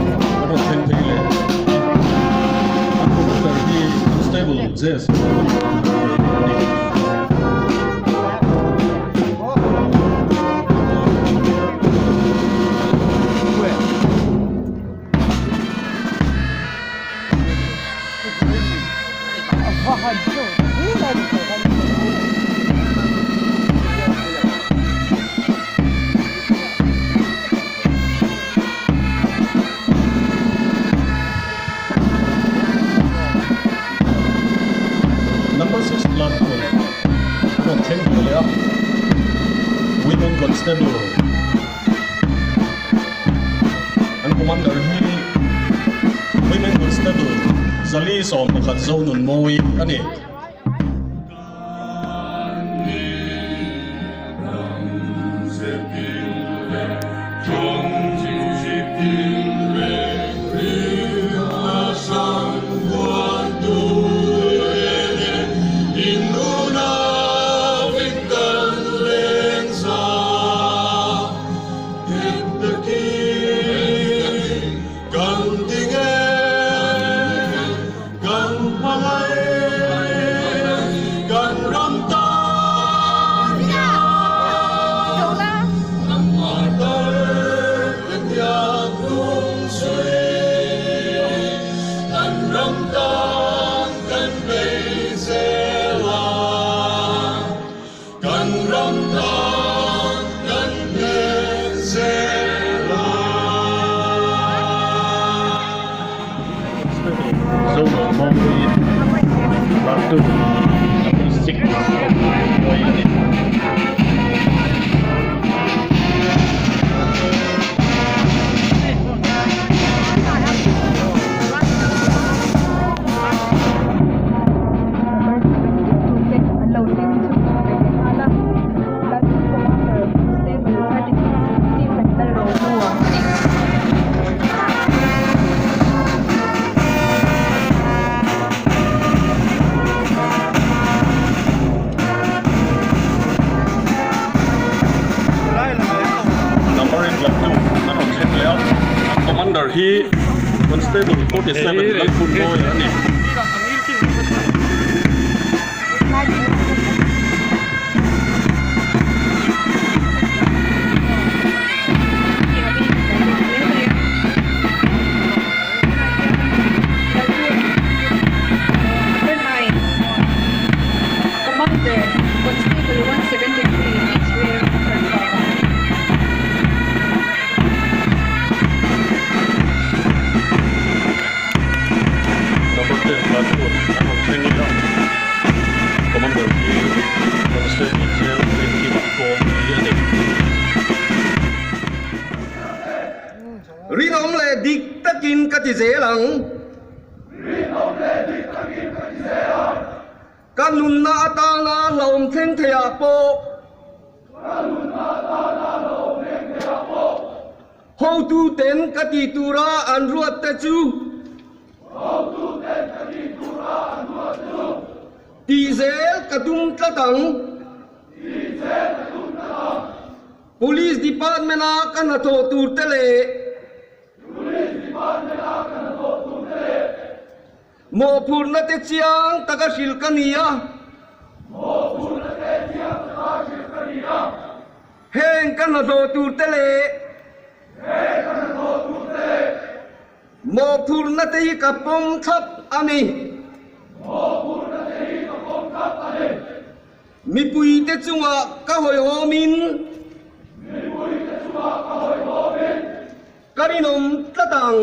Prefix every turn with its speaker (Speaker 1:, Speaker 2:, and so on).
Speaker 1: An rawn thleng phei leh a commander hi Constable Jess a ni. Number 6 platoon a rawn thleng ve leh a, Women Constable an commander hi Women Constable 411 Zonunmawii a ni. Number in platoon a rawn thleng leh a, Commander hi Constable 47 Lalphunmawia a ni. Number 10 platoon a rawn thleng leh a, Commander hi Constable Jail Rinkim Kawlni a ni.
Speaker 2: Rinawm leh dik takin ka ti zel ang. Ka nunna atana hlauhawm thleng theiah pawh. Hotuten ka tih tura an ruat te chu. Tih zel ka tum tlat ang. Police Department a ka hnathawh tur te leh. Mawhphurhna te chiang taka hrilh ka ni a. Heng ka hnathawh tur te leh. Mawhphurhna te hi ka pawm thlap a ni. Mipuite chungah ka hawihhawmin. Ka rinawm tlat ang.